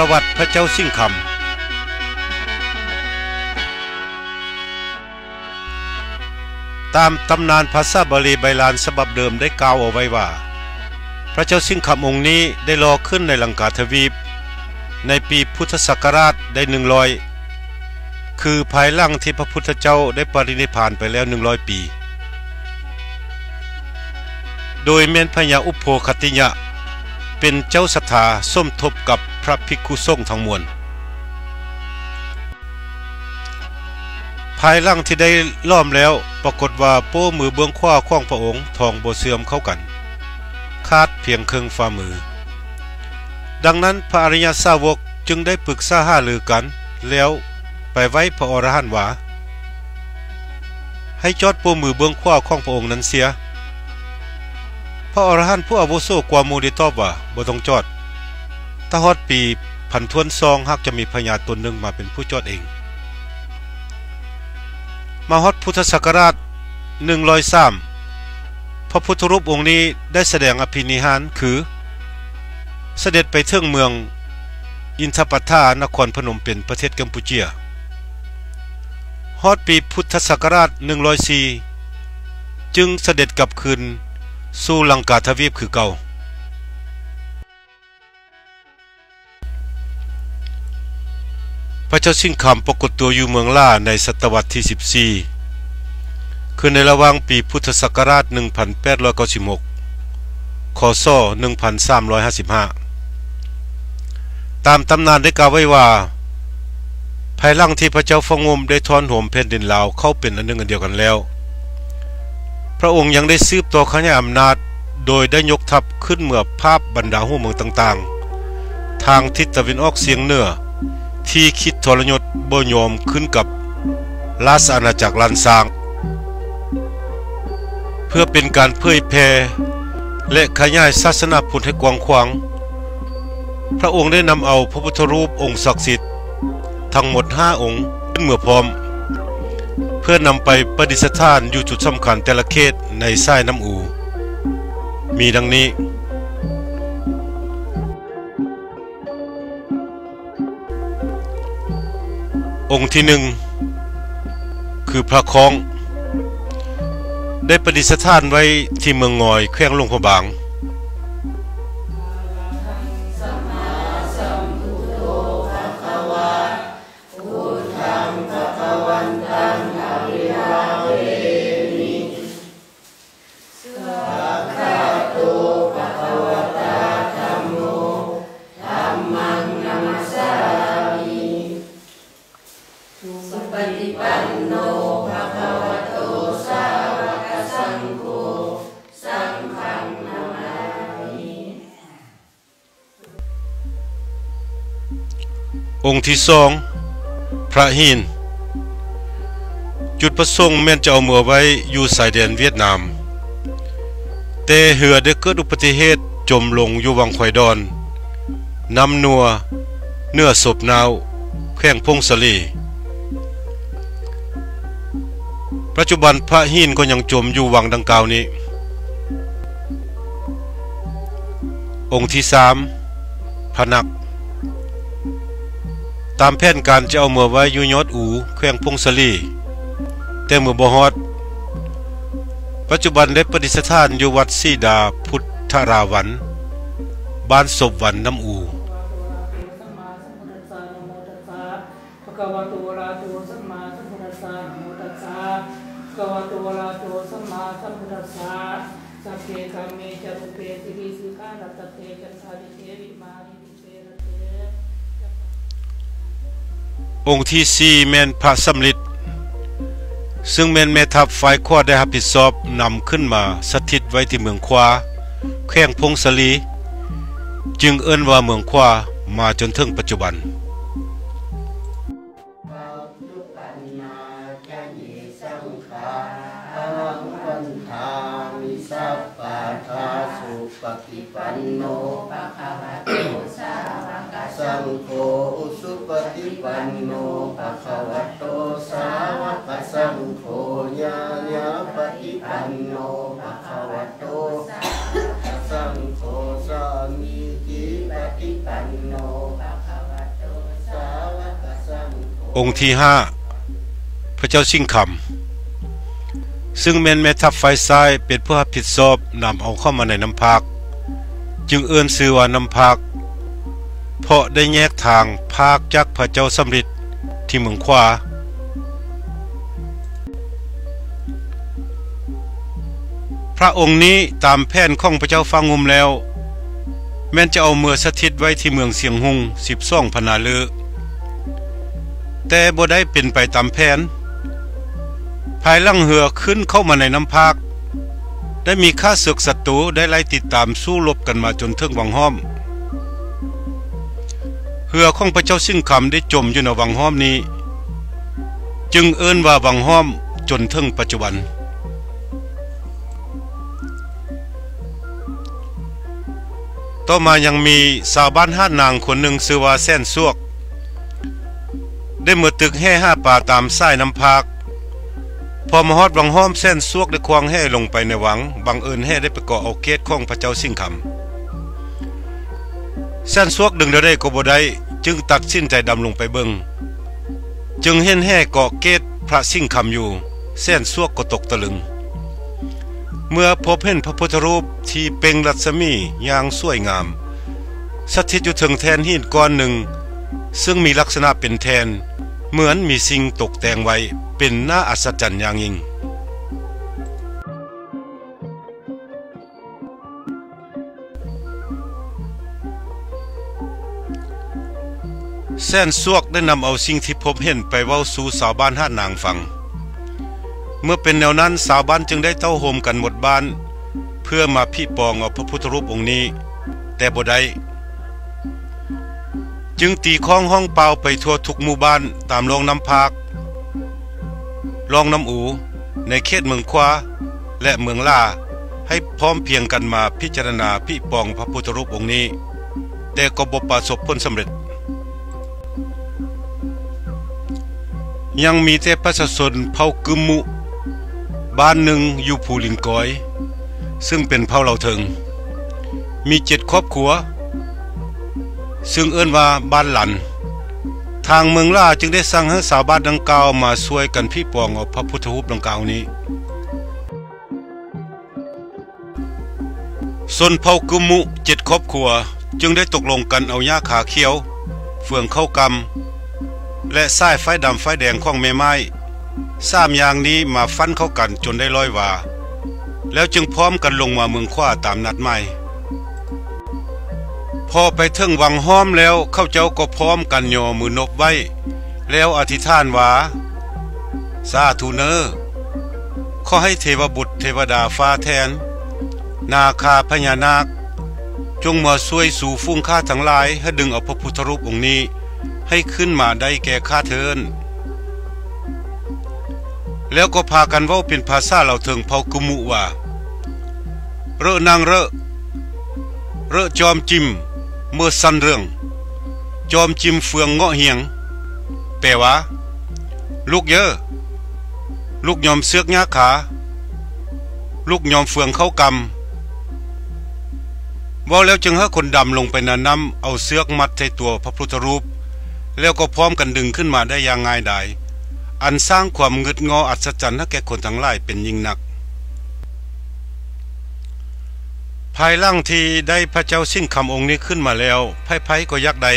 ປະຫວັດພະເຈົ້າສິງຄຳ. ຕາມຕຳນານພາສາບາລີໃບລານສະບັບເດີມໄດ້ກ່າວເອົາໄວ້ວ່າ ພະເຈົ້າສິງຄຳອົງນີ້ໄດ້ຫຼໍ່ຂຶ້ນໃນລັງກາທະວີບໃນປີພຸດທະສັກກະລາດໄດ້ໜຶ່ງຮ້ອຍ ຄືພາຍຫຼັງທີ່ພະພຸດທະເຈົ້າໄດ້ປະລິນິບພານໄປແລ້ວໜຶ່ງຮ້ອຍປີ. ໂດຍແມ່ນພະຍາອຸໂພຄະຕິຍະເປັນເຈົ້າສັດທາ ສົມທົບກັບພະພິກຂຸສົງທັງມວນ. ພາຍຫຼັງທີ່ໄດ້ຫຼອມແລ້ວ ປາກົດວ່າໂປ້ມືເບື້ອງຂວາຂອງພະອົງທອງບໍ່ເຊື່ອມເຂົ້າກັນ, ຂາດພຽງເຄິ່ງຝ່າມື. ດັ່ງນັ້ນ ພະອະລິຍະສາວົກຈຶ່ງໄດ້ປຶກສາຫາລືກັນ ແລ້ວໄປໄຫວ້ພະອໍລະຫັນວ່າ ໃຫ້ຈອດໂປ້ມືເບື້ອງຂວາຂອງພະອົງນັ້ນເສຍ. ພະອໍລະຫັນຜູ້ອາວຸໂສກວ່າໝູ່ໄດ້ຕອບວ່າ ບໍ່ຕ້ອງຈອດ. ຖ້າຮອດປີພັນຖ້ວນສອງ ຫາກຈະມີພະຍາຕົນໜຶ່ງມາເປັນຜູ້ຈອດເອງ. ມາຮອດພຸດທະສັກກະລາດໜຶ່ງຮ້ອຍສາມ ພະພຸດທະຮູບອົງນີ້ໄດ້ສະແດງອະພິນິຫານ ຄື ສະເດັດໄປເຖິງເມືອງອິນທະປັດຖາ ນະຄອນພະນົມເປັນ ປະເທດກຳປູເຈຍ. ຮອດປີພຸດທະສັກກະລາດໜຶ່ງຮ້ອຍສີ່ ຈຶ່ງສະເດັດກັບຄືນສູ່ລັງກາທະວີບຄືເກົ່າ. ພະເຈົ້າສິງຄຳປາກົດຕົວຢູ່ເມືອງຫຼາໃນສະຕະວັດທີສິບສີ່ ຄືໃນລະຫວ່າງປີພຸດທະສັກກະລາດໜຶ່ງພັນແປດຮ້ອຍເກົ້າສິບຫົກ ຄ.ສ. ໜຶ່ງພັນສາມຮ້ອຍຫ້າສິບຫ້າ. ຕາມຕຳນານໄດ້ກ່າວໄວ້ວ່າ ພາຍຫຼັງທີ່ພະເຈົ້າຟ້າງຸ່ມໄດ້ທ້ອນໂຮມແຜ່ນດິນລາວເຂົ້າເປັນອັນໜຶ່ງອັນດຽວກັນແລ້ວ, ພະອົງຍັງໄດ້ສືບຕໍ່ຂະຫຍາຍອຳນາດ ໂດຍໄດ້ຍົກທັບຂຶ້ນເມືອຜາບບັນດາຫົວເມືອງຕ່າງໆ ທາງທິດຕາເວັນອອກສຽງເໜືອ ທີ່ຄິດທໍລະຍົດບໍ່ຍອມຂຶ້ນກັບລາຊະອານາຈັກລ້ານຊ້າງ. ເພື່ອເປັນການເຜີຍແຜ່ ແລະ ຂະຫຍາຍສາສະໜາພຸດໃຫ້ກວ້າງຂວາງ, ພະອົງໄດ້ນຳເອົາພະພຸດທະຮູບອົງສັກສິດທັງໝົດຫ້າອົງຂຶ້ນເມືອພ້ອມ, ເພື່ອນຳໄປປະດິດສະຖານຢູ່ຈຸດສຳຄັນແຕ່ລະເຂດໃນສາຍນ້ຳອູ ມີດັ່ງນີ້. ອົງທີໜຶ່ງ ຄືພະຄ້ອງ ໄດ້ປະດິດສະຖານໄວ້ທີ່ເມືອງງອຍ ແຂວງຫຼວງພະບາງ. ອົງທີສອງ ພະຫີນ ຈຸດປະສົງແມ່ນຈະເອົາເມືອໄວ້ຢູ່ຊາຍແດນຫວຽດນາມ, ແຕ່ເຮືອໄດ້ເກີດອຸປະຕິເຫດຈົມລົງຢູ່ວັງຄວາຍດອນ, ນ້ຳນົວ, ເໜືອສົບໜ້າວ, ແຂວງຜົ້ງສາລີ. ປັດຈຸບັນພະຫີນກໍຍັງຈົມຢູ່ວັງດັ່ງກ່າວນີ້. ອົງທີສາມ ພະນັກ ຕາມແຜນການຈະເອົາເມືອໄວ້ຢູ່ຍອດອູ ແຂວງຜົ້ງສາລີ, ແຕ່ເມືອບໍ່ຮອດ. ປັດຈຸບັນໄດ້ປະດິດສະຖານຢູ່ວັດສີດາພຸດທະລາວັນ, ບ້ານສົບວັນ, ນ້ຳອູ. ພະຄະວະໂຕ ອະລະຫະໂຕ ສຳມາສຳພຸດທັດສະ ນະໂມຕັດສະ ພະຄະວະໂຕ ອະລະຫະໂຕ ສຳມາສຳພຸດທັດສະ ສັບເພ ກຳເມ ຈະ ຮູເປ ສິລິ ສິຂາ ລັດຖະເຕ ຈັນທາດິເທ ວິມາ ນິ ດິເຕ ລະເຕ. ອົງທີສີ່ ແມ່ນພະສຳລິດ ຊຶ່ງແມ່ນແມ່ທັບຝ່າຍຂວາໄດ້ຮັບຜິດຊອບນຳຂຶ້ນມາສະຖິດໄວ້ທີ່ເມືອງຂວາ ແຂວງຜົ້ງສາລີ, ຈຶ່ງເອີ້ນວ່າເມືອງຂວາ ມາຈົນເຖິງປັດຈຸບັນ. ປັດຈຸບັນນາຈະເຍ ສັງຂາ ອະຫັງ ວັນທາມິ ສັບປະທາ ສຸປະຕິປັນໂນ ພະຄະວະໂຕ ສາວະກະ ສັງໂຄ ອຸສຸປະຕິປັນໂນ ພະຄະວະໂຕ ສາວະກະ ສັງໂຄ ຍາຍາປະຕິປັນໂນ ພະຄະວະໂຕ ສາວະກະ ສັງໂຄ ສາມີຈິປະຕິປັນໂນ ພະຄະວະ ອົງທີຫ້າ ພະເຈົ້າສິງຄຳ ຊຶ່ງແມ່ນແມ່ທັບຝ່າຍຊ້າຍ ເປັນຜູ້ຮັບຜິດຊອບນຳເອົາເຂົ້າມາໃນນ້ຳພາກ ຈຶ່ງເອີ້ນຊື່ວ່ານ້ຳພາກ ເພາະໄດ້ແຍກທາງພາກຈາກພະເຈົ້າສຳລິດທີ່ເມືອງຂວາ. ພະອົງນີ້ຕາມແຜນຂອງພະເຈົ້າຟ້າງຸ່ມແລ້ວ ແມ່ນຈະເອົາເມືອສະຖິດໄວ້ທີ່ເມືອງຊຽງຮຸ່ງ ສິບສອງພັນນາເລີ ແຕ່ບໍ່ໄດ້ເປັນໄປຕາມແຜນ. ພາຍຫຼັງເຮືອຂຶ້ນເຂົ້າມາໃນນ້ຳພາກ ໄດ້ມີຂ້າເສິກສັດຕູໄດ້ໄລ່ຕິດຕາມສູ້ລົບກັນມາຈົນເຖິງວັງຫ້ອມ. ເຮືອຂອງພະເຈົ້າສິງຄຳໄດ້ຈົມຢູ່ໃນວັງຫ້ອມນີ້ ຈຶ່ງເອີ້ນວ່າວັງຫ້ອມຈົນເຖິງປັດຈຸບັນ. ຕໍ່ມາຍັງມີຊາວບ້ານຫາດນາງຄົນໜຶ່ງຊື່ວ່າແສນສວກ ໄດ້ເມືອຕຶກແຫຫາປາຕາມສາຍນ້ຳພາກ. ພໍມາຮອດວັງຫ້ອມ ແສນສວກໄດ້ຂວ້າງແຫລົງໄປໃນວັງ, ບັງເອີນແຫໄດ້ໄປເກາະເອົາເກດຂອງພະເຈົ້າສິງຄຳ. ແສນສວກດຶງແນວໃດກໍບໍ່ໄດ້ ຈຶ່ງຕັດສິນໃຈດຳລົງໄປເບິ່ງ ຈຶ່ງເຫັນແຫເກາະເກດພະສິງຄຳຢູ່, ແສນສວກກໍຕົກຕະລຶງ. ເມື່ອພົບເຫັນພະພຸດທະຮູບທີ່ເປັ່ງລັດສະໝີຢ່າງສວຍງາມ ສະຖິດຢູ່ເທິງແທ່ນຫີນກ້ອນໜຶ່ງ ຊຶ່ງມີລັກສະນະເປັນແທ່ນເໝືອນມີສິ່ງຕົກແຕ່ງໄວ້ ເປັນໜ້າອັດສະຈັນຢ່າງຍິ່ງ. ແສນສວກໄດ້ນຳເອົາສິ່ງທີ່ພົບເຫັນໄປເວົ້າສູ່ຊາວບ້ານຫາດນາງຟັງ. ເມື່ອເປັນແນວນັ້ນ, ຊາວບ້ານຈຶ່ງໄດ້ເຕົ້າໂຮມກັນໝົດບ້ານ ເພື່ອມາພິປອງເອົາພະພຸດທະຮູບອົງນີ້, ແຕ່ບໍ່ໄດ້. ຈຶ່ງຕີຄ້ອງຮ້ອງປ່າວໄປທົ່ວທຸກໝູ່ບ້ານຕາມລ່ອງນ້ຳພາກ, ລ່ອງນ້ຳອູ, ໃນເຂດເມືອງຂວາ ແລະ ເມືອງຫຼາ ໃຫ້ພ້ອມພຽງກັນມາພິຈາລະນາພິປອງພະພຸດທະຮູບອົງນີ້, ແຕ່ກໍບໍ່ປະສົບຜົນສຳເລັດ. ຍັງມີແຕ່ປະຊາຊົນເຜົ່າກຶມມຸ ບ້ານໜຶ່ງຢູ່ພູລິງກອຍ ຊຶ່ງເປັນເຜົ່າລາວເທິງ ມີເຈັດຄອບຄົວ ຊຶ່ງເອີ້ນວ່າບ້ານລັນ. ທາງເມືອງຫຼາຈຶ່ງໄດ້ສັ່ງໃຫ້ຊາວບ້ານດັ່ງກ່າວມາຊ່ວຍກັນພິປອງເອົາພະພຸດທະຮູບດັ່ງກ່າວນີ້. ຊົນເຜົ່າກຶມມຸເຈັດຄອບຄົວຈຶ່ງໄດ້ຕົກລົງກັນເອົາຫຍ້າຄາຂຽວ, ເຟືອງເຂົ້າກຳ ແລະ ສາຍຝ້າຍດຳຝ້າຍແດງຂອງແມ່ໝ້າຍ ສາມຢ່າງນີ້ມາຟັ່ນເຂົ້າກັນຈົນໄດ້ຮ້ອຍວາ, ແລ້ວຈຶ່ງພ້ອມກັນລົງມາເມືອງຂວາຕາມນັດໝາຍ. ພໍໄປເຖິງວັງຫ້ອມແລ້ວ, ເຂົາເຈົ້າກໍພ້ອມກັນຍໍມືນົບໄຫວ້ ແລ້ວອະທິຖານວ່າ, ສາທຸເນີ, ຂໍໃຫ້ເທວະບຸດເທວະດາຟ້າແຖນ, ນາຄາພະຍານາກ, ຈົ່ງມາຊ່ວຍຊູຝູງຂ້າທັງຫຼາຍ ໃຫ້ດຶງເອົາພະພຸດທະຮູບອົງນີ້ ໃຫ້ຂຶ້ນມາໄດ້ແກ່ຂ້າເທີ້ນ. ແລ້ວກໍພາກັນເວົ້າເປັນພາສາລາວເທິງເຜົ່າກຶມມຸວ່າ, ເຣນາງເຣ, ເຣຈອມຈິມເມີຊັນເລື່ອງ, ຈອມຈິມເຟືອງເງາະຮຽງ. ແປວ່າ, ລຸກເຢີ, ລຸກຍອມເຊືອກຫຍ້າຄາ, ລຸກຍອມເຟືອງເຂົ້າກຳ. ເວົ້າແລ້ວຈຶ່ງໃຫ້ຄົນດຳລົງໄປໃນນ້ຳ ເອົາເຊືອກມັດໃສ່ຕົວພະພຸດທະຮູບ ແລ້ວກໍພ້ອມກັນດຶງຂຶ້ນມາໄດ້ຢ່າງງ່າຍດາຍ, ອັນສ້າງຄວາມງຶດງໍ້ອັດສະຈັນໃຫ້ແກ່ຄົນທັງຫຼາຍເປັນຍິ່ງນັກ. ພາຍຫຼັງທີ່ໄດ້ພະເຈົ້າສິງຄຳອົງນີ້ຂຶ້ນມາແລ້ວ, ໃຜໆກໍຢາກໄດ້,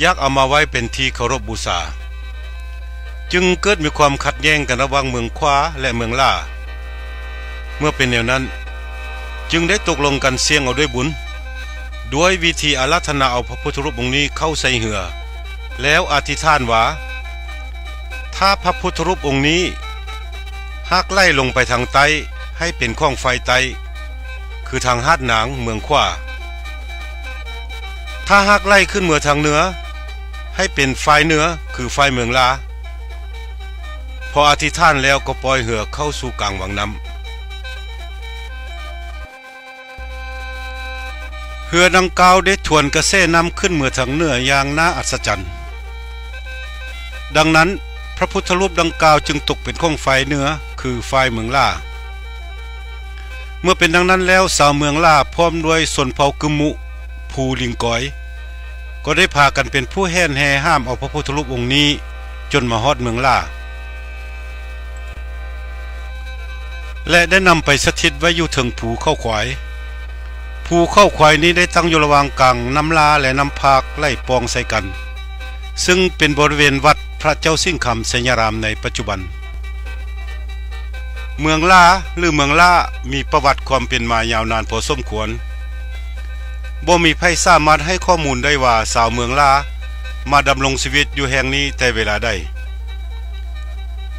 ຢາກເອົາມາໄວ້ເປັນທີ່ເຄົາລົບບູຊາ. ຈຶ່ງເກີດມີຄວາມຂັດແຍ່ງກັນລະຫວ່າງເມືອງຂວາ ແລະ ເມືອງຫຼາ. ເມື່ອເປັນແນວນັ້ນ, ຈຶ່ງໄດ້ຕົກລົງກັນສ່ຽງເອົາດ້ວຍບຸນ, ດ້ວຍວິທີອາລາທະນາເອົາພະພຸດທະຮູບອົງນີ້ເຂົ້າໃສ່ເຮືອ, ແລ້ວອະທິຖານວ່າ, ຖ້າພະພຸດທະຮູບອົງນີ້ຫາກໄຫຼລົງໄປທາງໃຕ້, ໃຫ້ເປັນຂອງຝ່າຍໃຕ້, ຄືທາງຫາດນາງເມືອງຂວາ. ຖ້າຫາກໄຫຼຂຶ້ນເມືອທາງເໜືອ, ໃຫ້ເປັນຝ່າຍເໜືອ, ຄືຝ່າຍເມືອງຫຼາ. ພໍອະທິຖານແລ້ວກໍປ່ອຍເຮືອເຂົ້າສູ່ກາງວັງນ້ຳ. ເຮືອດັ່ງກ່າວໄດ້ທວນກະແສນ້ຳຂຶ້ນເມືອທາງເໜືອຢ່າງໜ້າອັດສະຈັນ. ດັ່ງນັ້ນ, ພະພຸດທະຮູບດັ່ງກ່າວຈຶ່ງຕົກເປັນຂອງຝ່າຍເໜືອ, ຄືຝ່າຍເມືອງຫຼາ. ເມື່ອເປັນດັ່ງນັ້ນແລ້ວ, ຊາວເມືອງຫຼາພ້ອມດ້ວຍຊົນເຜົ່າກຶມມຸ ພູລິງກອຍ ກໍໄດ້ພາກັນເປັນຜູ້ແຫ່ນແຫ່ຫາມເອົາພະພຸດທະຮູບອົງນີ້ຈົນມາຮອດເມືອງຫຼ້າ ແລະ ໄດ້ນຳໄປສະຖິດໄວ້ຢູ່ເທິງພູເຂົາຄວາຍ. ພູເຂົາຄວາຍນີ້ໄດ້ຕັ້ງຢູ່ລະຫວ່າງກາງນ້ຳຫຼ້າ ແລະ ນ້ຳພາກໄຫຼປ່ອງໃສ່ກັນ, ຊຶ່ງເປັນບໍລິເວນວັດພະເຈົ້າສິງຄຳໄຊຍະລາມໃນປັດຈຸບັນ. ເມືອງຫຼ້າ ຫຼື ເມືອງຫຼ້າ ມີປະຫວັດຄວາມເປັນມາຍາວນານພໍສົມຄວນ. ບໍ່ມີໃຜສາມາດໃຫ້ຂໍ້ມູນໄດ້ວ່າຊາວເມືອງຫຼ້າມາດຳລົງຊີວິດຢູ່ແຫ່ງນີ້ແຕ່ເວລາໃດ.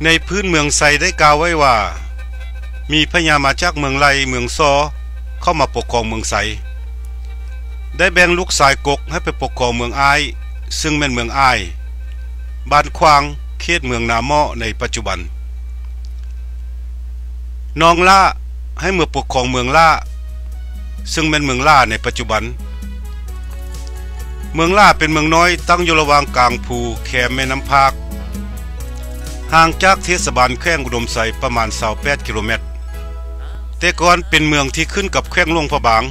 ໃນພື້ນເມືອງໄຊໄດ້ກ່າວໄວ້ວ່າ ມີພະຍາມາຈາກເມືອງໄຫຼ ເມືອງສໍ ເຂົ້າມາປົກຄອງເມືອງໄຊ, ໄດ້ແບ່ງລູກຊາຍກົກໃຫ້ໄປປົກຄອງເມືອງອ້າຍ ຊຶ່ງແມ່ນເມືອງອ້າຍ, ບ້ານຂວາງ ເຂດເມືອງນາໝໍ້ໃນປັດຈຸບັນ, ນ້ອງຫຼ້າ ໃຫ້ເມືອປກຄອງເມືອງຫຼ້າ ຊຶ່ງແມ່ນເມືອງຫຼ້າໃນປັດຈຸບັນ. ເມືອງຫຼ້າເປັນເມືອງນ້ອຍຕັ້ງຢູ່ລະຫວ່າງກາງພູແຄມແມ່ນ້ຳພາກ, ຫ່າງຈາກເທດສະບານແຂວງອຸດົມໄຊປະມານຊາວແປດກິໂລແມັດ. ແຕ່ກ່ອນເປັນເມືອງທີ່ຂຶ້ນກັບແຂວງຫຼວງພະບາງ,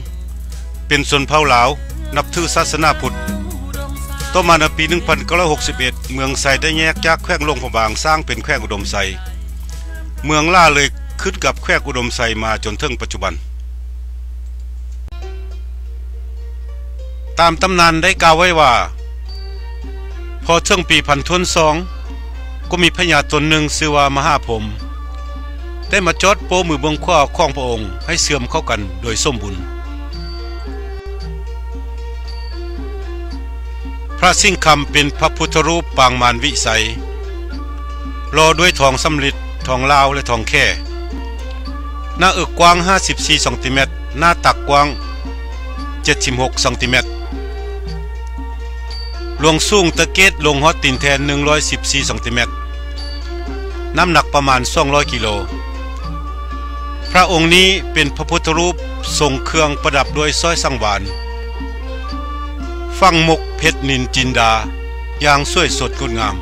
ເປັນຊົນເຜົ່າລາວ ນັບຖືສາສະໜາພຸດ. ຕໍ່ມາໃນປີໜຶ່ງພັນເກົ້າຮ້ອຍຫົກສິບເອັດ ເມືອງໄຊໄດ້ແຍກຈາກແຂວງຫຼວງພະບາງ ສ້າງເປັນແຂວງອຸດົມໄຊ. ເມືອງຫຼ້າເລີຍຂຶ້ນກັບແຂວງອຸດົມໄຊມາຈົນເຖິງປັດຈຸບັນ. ຕາມຕຳນານໄດ້ກ່າວໄວ້ວ່າ ພໍເຖິງປີພັນທວນສອງ ກໍມີພະຍາຕົນໜຶ່ງຊື່ວ່າມະຫາພົມ ໄດ້ມາຈອດໂປ້ມືເບື້ອງຂວາຂອງພະອົງໃຫ້ເຊື່ອມເຂົ້າກັນໂດຍສົມບູນ. ພະສິງຄຳເປັນພະພຸດທະຮູບປາງມານວິໄສ ຫຼໍ່ດ້ວຍທອງສຳລິດ, ທອງລາວ ແລະ ທອງແຂ. ໜ້າເອິກກວ້າງຫ້າສິບສີ່ຊັງຕີແມັດ, ໜ້າຕັກກວ້າງເຈັດສິບຫົກຊັງຕີແມັດ, ລວງສູງແຕ່ເກດລົງຮອດຕີນແທ່ນໜຶ່ງຮ້ອຍສິບສີ່ຊັງຕີແມັດ, ນ້ຳໜັກປະມານສອງຮ້ອຍກິໂລ. ພະອົງນີ້ເປັນພະພຸດທະຮູບຊົງເຄື່ອງປະດັບດ້ວຍສ້ອຍສັງວານ ຝັງໝົກເພັດນິນຈິນດາຢ່າງສວຍສົດງົດງາມ.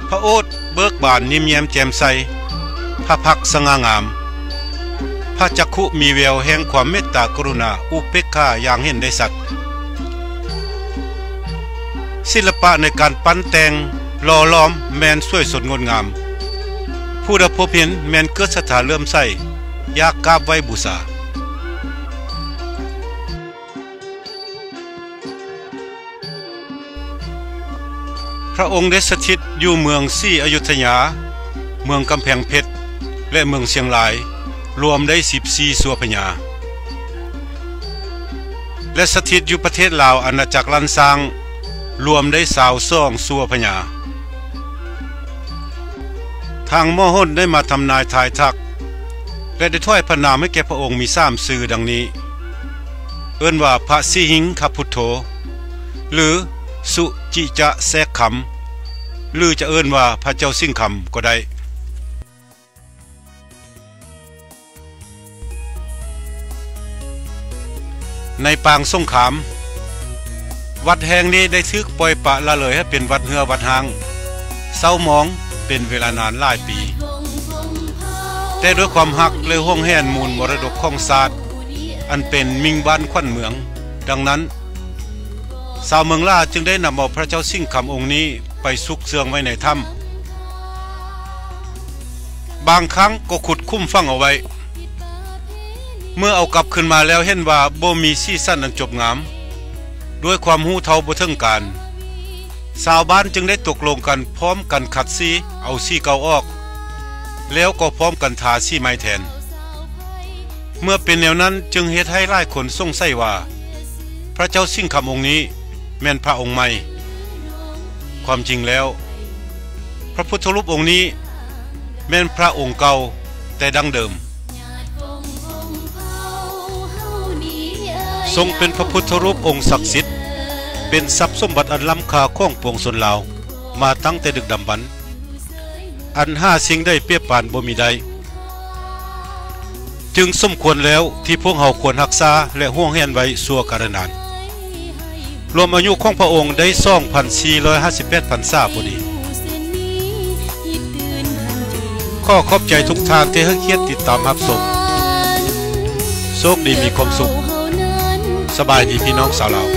ພະໂອດເບີກບານ, ຍິ້ມແຍ້ມແຈ່ມໃສ, ພະພັກສະຫງ່າງາມ, ພະຈັກຂຸມີແວວແຫ່ງຄວາມເມດຕາກະລຸນາອຸເປກຂາຢ່າງເຫັນໄດ້ຊັດ. ສິລະປະໃນການປັ້ນແຕ່ງຫຼໍ່ຫຼອມແມ່ນສວຍສົດງົດງາມ. ຜູ້ໃດພົບເຫັນແມ່ນເກີດສັດທາເຫຼື້ອມໃສ, ຢາກກາບໄຫວ້ບູຊາ. ພະອົງໄດ້ສະຖິດຢູ່ເມືອງສີອະຍຸດທະຍາ, ເມືອງກຳແພງເພັດ ແລະ ເມືອງຊຽງລາຍ ລວມໄດ້ສິບສີ່ຊົ່ວພະຍາ ແລະ ສະຖິດຢູ່ປະເທດລາວອານາຈັກລ້ານຊ້າງ ລວມໄດ້ຊາວສອງຊົ່ວພະຍາ. ທາງໝໍຫົນໄດ້ມາທຳນາຍທາຍທັກ ແລະ ໄດ້ຖວາຍພະນາມໃຫ້ແກ່ພະອົງມີສາມຊື່ດັ່ງນີ້, ເອີ້ນວ່າພະສີຫິງຄະພຸດໂທ ຫຼື ສຸຈິຈະແຊກຄຳ ຫຼື ຈະເອີ້ນວ່າພະເຈົ້າສິງຄຳກໍໄດ້. ໃນປາງສົງຄາມ, ວັດແຫ່ງນີ້ໄດ້ຖືກປ່ອຍປະລະເລີຍໃຫ້ເປັນວັດເຮື້ອວັດຮ້າງ, ເສົ້າໝອງເປັນເວລານານຫຼາຍປີ. ແຕ່ດ້ວຍຄວາມຮັກ ແລະ ຫວງແຫນມູນມໍລະດົກຂອງຊາດ ອັນເປັນມິ່ງບ້ານຂວັນເມືອງ, ດັ່ງນັ້ນ ຊາວເມືອງຫຼ້າຈຶ່ງໄດ້ນຳເອົາພະເຈົ້າສິງຄຳອົງນີ້ໄປຊຸກເຊື່ອງໄວ້ໃນຖ້ຳ. ບາງຄັ້ງກໍຂຸດຂຸມຝັງເອົາໄວ້. ເມື່ອເອົາກັບຄືນມາແລ້ວເຫັນວ່າບໍ່ມີສີສັນອັນຈົບງາມ. ດ້ວຍຄວາມຮູ້ເທົ່າບໍ່ເຖິງການ, ຊາວບ້ານຈຶ່ງໄດ້ຕົກລົງກັນພ້ອມກັນຂັດສີເອົາສີເກົ່າອອກ, ແລ້ວກໍພ້ອມກັນທາສີໃໝ່ແທນ. ເມື່ອເປັນແນວນັ້ນຈຶ່ງເຮັດໃຫ້ຫຼາຍຄົນສົງໄສວ່າ ພະເຈົ້າສິງຄຳອົງນີ້ແມ່ນພະອົງໃໝ່. ຄວາມຈິງແລ້ວ ພະພຸດທະຮູບອົງນີ້ແມ່ນພະອົງເກົ່າແຕ່ດັ້ງເດີມ. ຊົງເປັນພະພຸດທະຮູບອົງສັກສິດ, ເປັນຊັບສົມບັດອັນລ້ຳຄ່າຂອງປວງຊົນລາວມາຕັ້ງແຕ່ດຶກດຳບັນ. ອັນຫາສິ່ງໃດປຽບປານບໍ່ມີໄດ້, ຈຶ່ງສົມຄວນແລ້ວທີ່ພວກເຮົາຄວນຮັກສາ ແລະ ຫວງແຫນໄວ້ຊົ່ວກາລະນານ. ລວມອາຍຸຂອງພະອົງໄດ້ສອງພັນສີ່ຮ້ອຍຫ້າສິບແປດພັນສາພໍດີ. ຂໍຂອບໃຈທຸກທ່ານທີ່ໃຫ້ກຽດຕິດຕາມຮັບຊົມ. ໂຊກດີມີຄວາມສຸກ. ສະບາຍດີພີ່ນ້ອງຊາວລາວ.